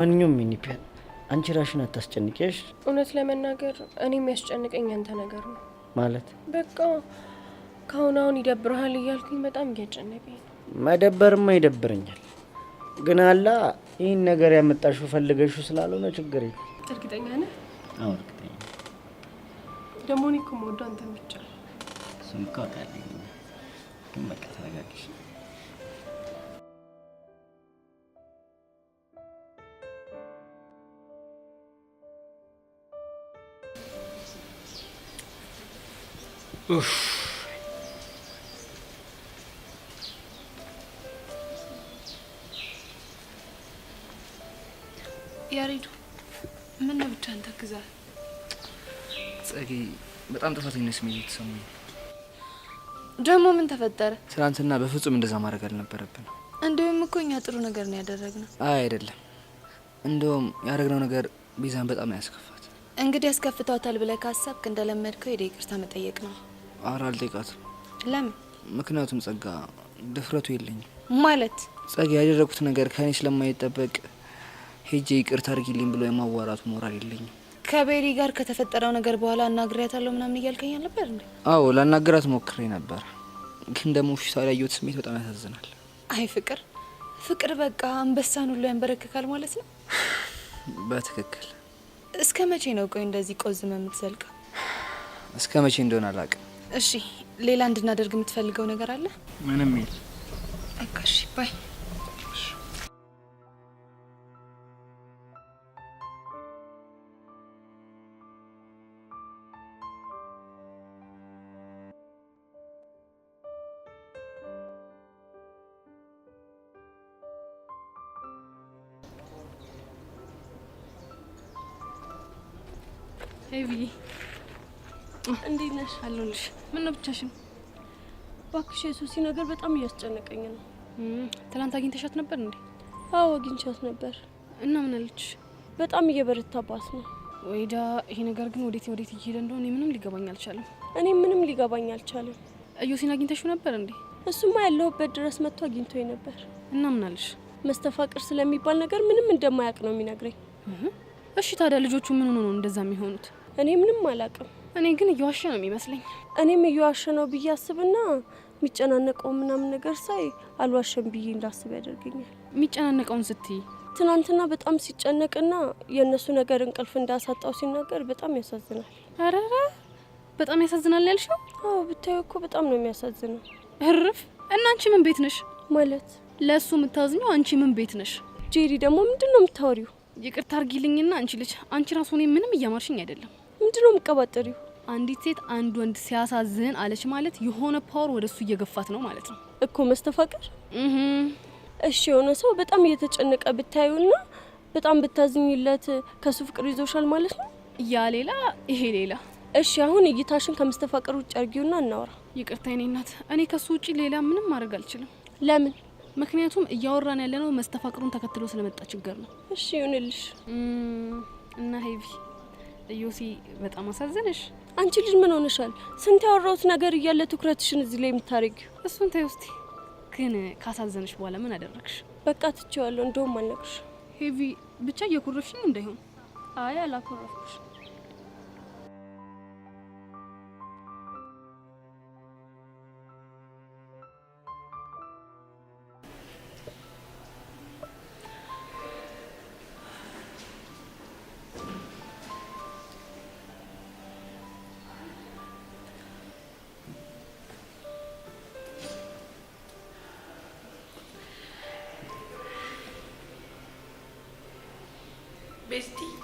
ማንኛውም ሚኒፒያን አንቺ ራሽን አታስጨንቂሽ። እውነት ለመናገር እኔ የሚያስጨንቀኝ ያንተ ነገር ነው። ማለት? በቃ ከአሁን አሁን ይደብርሃል እያልኩኝ በጣም እያጨነቀኝ ነው። መደበርማ ይደብረኛል፣ ግን አላ ይህን ነገር ያመጣሽው ፈልገሽው ስላልሆነ ችግር የለም። እርግጠኛ ነህ? አዎ እርግጠኛ ነኝ። ደግሞ እኔ እኮ የምወደው አንተን ብቻ ነው። እሱን እኮ አውቃለሁ፣ ግን በቃ ተረጋጊሽ። ያሬዱ ምን ነው ብቻህን ተክዘሃል? ጸጌ፣ በጣም ጥፋተኝነት ስሜት የተሰማኝ ነው። ደግሞ ምን ተፈጠረ? ትናንትና በፍጹም እንደዛ ማድረግ አልነበረብንም። እንዲሁም እኮ እኛ ጥሩ ነገር ነው ያደረግነው። አይ አይደለም፣ እንደውም ያደረግነው ነገር ቤዛን በጣም ነው ያስከፋት። እንግዲህ ያስከፍቷታል ብለህ ካሰብክ እንደለመድከው ሄደህ ይቅርታ መጠየቅ ነው። ኧረ አልጠይቃትም። ለምን? ምክንያቱም ጸጋ ድፍረቱ የለኝም። ማለት? ጸጋ ያደረኩት ነገር ከእኔ ስለማይጠበቅ ሄጄ ይቅርታ አድርጊልኝ ብሎ የማዋራቱ ሞራል የለኝም። ከቤሪ ጋር ከተፈጠረው ነገር በኋላ አናግሬያታለሁ ምናምን እያልከኝ አልነበር እንዴ? አዎ ላናግራት ሞክሬ ነበር፣ ግን ደግሞ ፊቷ ላይ ያየሁት ስሜት በጣም ያሳዝናል። አይ ፍቅር ፍቅር በቃ አንበሳን ሁሉ ያንበረክካል ማለት ነው። በትክክል። እስከ መቼ ነው ቆይ እንደዚህ ቆዝመ የምትዘልቀው? እስከ መቼ እንደሆነ አላውቅም። እሺ ሌላ እንድናደርግ የምትፈልገው ነገር አለ? ምንም የለም። በቃ እሺ bye። ሄቪ እንዴት ነሽ? አለሁልሽ። ምን ነው ብቻሽን? እባክሽ የሶሲ ነገር በጣም እያስጨነቀኝ ነው። ትናንት አግኝተሻት ነበር እንዴ? አዎ አግኝቻት ነበር። እና ምን አለች? በጣም እየበረታባት ነው። ወይዳ ይሄ ነገር ግን ወዴት ወዴት እየሄደ እንደሆነ ምንም ሊገባኝ አልቻለም። እኔ ምንም ሊገባኝ አልቻለም። እዮሲን አግኝተሽው ነበር እንዴ? እሱማ ያለሁበት ድረስ መጥቶ አግኝቶኝ ነበር። እና ምን አለሽ? መስተፋቅር ስለሚባል ነገር ምንም እንደማያውቅ ነው የሚነግረኝ። እሺ ታዲያ ልጆቹ ምን ሆኖ ነው እንደዛ የሚሆኑት? እኔ ምንም አላውቅም። እኔ ግን እየዋሸ ነው የሚመስለኝ። እኔም እየዋሸ ነው ብዬ አስብና የሚጨናነቀው ምናምን ነገር ሳይ አልዋሸም ብዬ እንዳስብ ያደርገኛል። የሚጨናነቀውን ስትይ? ትናንትና በጣም ሲጨነቅና የእነሱ ነገር እንቅልፍ እንዳሳጣው ሲናገር በጣም ያሳዝናል። አረረ በጣም ያሳዝናል ያልሽው? አዎ ብታዩ እኮ በጣም ነው የሚያሳዝነው። እርፍ። እና አንቺ ምን ቤት ነሽ? ማለት? ለእሱ የምታዝኘው አንቺ ምን ቤት ነሽ? ጄሪ ደግሞ ምንድን ነው የምታወሪው? ይቅርታ አርጊልኝና አንቺ ልጅ አንቺ ራሱ እኔ ምንም እያማርሽኝ አይደለም። ምንድን ነው የምቀባጠሪው? አንዲት ሴት አንድ ወንድ ሲያሳዝን አለች ማለት የሆነ power ወደ እሱ እየገፋት ነው ማለት ነው እኮ መስተፋቅር። እሺ የሆነ ሰው በጣም እየተጨነቀ ብታዩና በጣም ብታዝኝለት ከሱ ፍቅር ይዞሻል ማለት ነው። ያ ሌላ ይሄ ሌላ። እሺ አሁን እይታሽን ከመስተፋቅር ውጭ አርጊውና እናውራ። ይቅርታ የኔ እናት፣ እኔ ከሱ ውጪ ሌላ ምንም ማድረግ አልችልም። ለምን? ምክንያቱም እያወራን ያለነው መስተፋቅሩን ተከትሎ ስለመጣ ችግር ነው። እሺ ይሁንልሽ። እና ሄቪ ዮሲ በጣም አሳዘነሽ። አንቺ ልጅ ምን ሆነሻል? ስንት ያወራሁት ነገር እያለ ትኩረትሽን እዚህ ላይ የምታደርጊው? እሱን ተይው እስቲ። ግን ካሳዘነሽ በኋላ ምን አደረግሽ? በቃ ትቼዋለሁ። እንደውም አልነግርሽ። ሄቪ ብቻ እየኮረፍሽኝ እንዳይሆን። አይ አላኮረፍኩሽ። ቤስቲ።